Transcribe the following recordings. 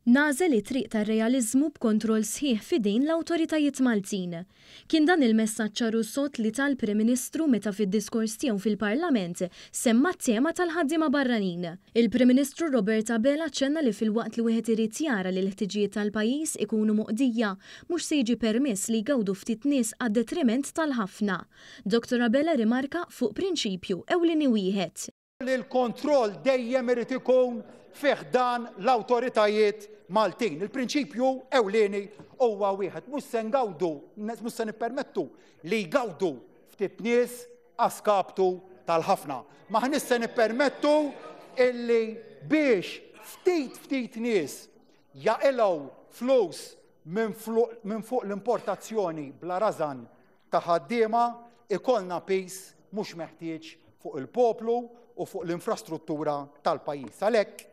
Nagħżel it-triq tar-realiżmu b'kontroll sħiħ f'idejn l-awtoritajiet Maltin. Kien dan il-messaġġ ċar u sod li ta l-Prim Ministru meta fid-diskors tiegħu fil-Parlament semma t-tema tal-ħaddiema barranin. Il-Prim Ministru Robert Abela ċenna li filwaqt li wieħed irid jara li l-ħtiġijiet tal-pajjiż ikunu moqdija, mhux se jiġi permess li jgawdu ftit nies għad-detriment tal-ħafna. Dottor Abela rimarka fuq prinċipju ewlieni wieħed. li l-kontroll dejjem irid ikun fi ħdan l-awtoritajiet Maltin. Il-prinċipju ewlieni huwa wieħed, mhux se ngawdu, mhux se nippermettu li jgawdu ftit nies għaskaptu tal-ħafna. M'aħniex se nippermettu illi biex ftit ftit nies jaqilgħu flus minn fuq l-importazzjoni bla rażan ta' ħaddiema ikollna piż mhux meħtieġ fuq il-poplu u fuq l-infrastruttura tal-pajjiż. Għalhekk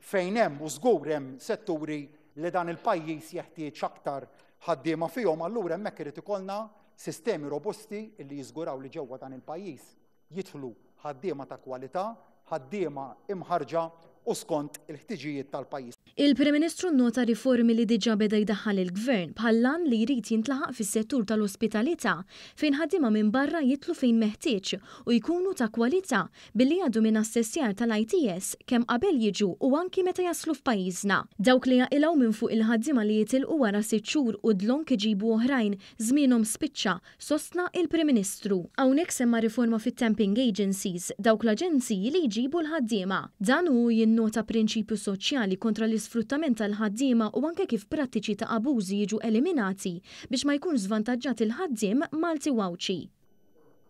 fejn hemm u żgur hemm setturi li dan il-pajjiż jeħtieġ aktar ħaddiema fihom, allura hemmhekk irid ikollna sistemi robusti li jiżguraw li ġewwa dan il-pajjiż jidħlu ħaddiema ta' kwalità, ħaddiema imħarrġa u skont il-ħtiġijiet tal-pajjiż. Il-Prim Ministru nnota riformi li diġà beda jdaħħal il-Gvern bħall-għan li jrid jintlaħaq fis-settur tal-ospitalità fejn ħaddiema minn barra jidħlu fejn meħtieġ u jkunu ta' kwalità billi jgħaddu minn assessjar tal-ITS kemm qabel jiġu u anki meta jaslu f'pajjiżna. Dawk li jaqilgħu minn fuq il-ħaddiema li jitilqu wara sitt xhur u dlonk iġibu oħrajn żmienhom spiċċa sostna il-Prim Ministru. Hawnhekk semma riforma fit-temping agencies, dawk l-aġenziji li jġibu l-ħaddiema. Dan hu jinnota prinċipju soċjali kontra l-isfruttament tal-ħaddiema u anke kif prattiċi ta' abużi jiġu eliminati biex ma jkunx żvantaġġat il-ħaddiem Malti u Għawdxi.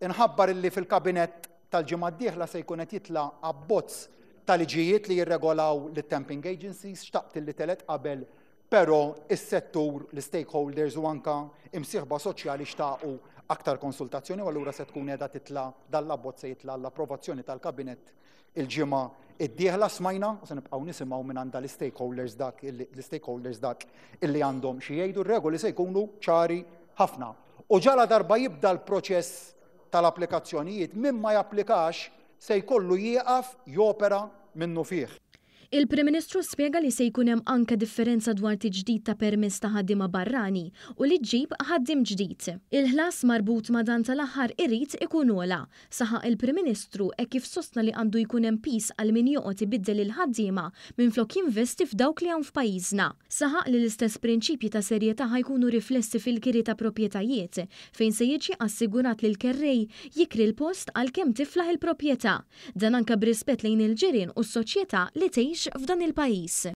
Inħabbar illi fil-Kabinett tal-ġimgħa d-dieħla se jkun qed jitla' abbozz ta' liġijiet li jirregolaw lit-temping agencies, xtaqt illi telet qabel Però is-settur, l-istakeholders u anka imsieħba soċjali xtaqu aktar konsultazzjoni u allura se tkun qiegħda titla' dan l-abbozz se jitla' l-approvazzjoni tal-Kabinett il-ġimgħa id-dieħla smajna u se nibqgħu nisimgħu minn għandha l-istakeholders dak l-istakeholders dak illi għandhom xi jgħidu r-regoli se jkunu ċari ħafna. U ġala darba jibda l-proċess tal-applikazzjonijiet min ma japplikax se jkollu jieqaf jopera minnu fih. Il-Prim Ministru spjega li se jkun hemm anke differenza dwar tiġdid ta' permess ta' ħaddiema barrani u li ġġib ħaddiem ġdid. Il-ħlas marbut ma' dan tal-aħħar irid ikun ogħla, saħaq il-Prim Ministru hekk kif sostna li għandu jkun hemm piż għal min joqgħod ibiddel il-ħaddiema minflok jinvesti f'dawk li hawn f'pajjiżna. Saħaq li l-istess prinċipji ta' serjetà ħa jkunu riflessi fil-kiri ta' proprjetajiet fejn se jiġi assigurat li l-kerrej jikri l-post għal kemm tiflaħ il-proprjetà. Dan anke b'rispett lejn il-ġirien u s-soċjetà li tgħix f'dan il-pajjiż.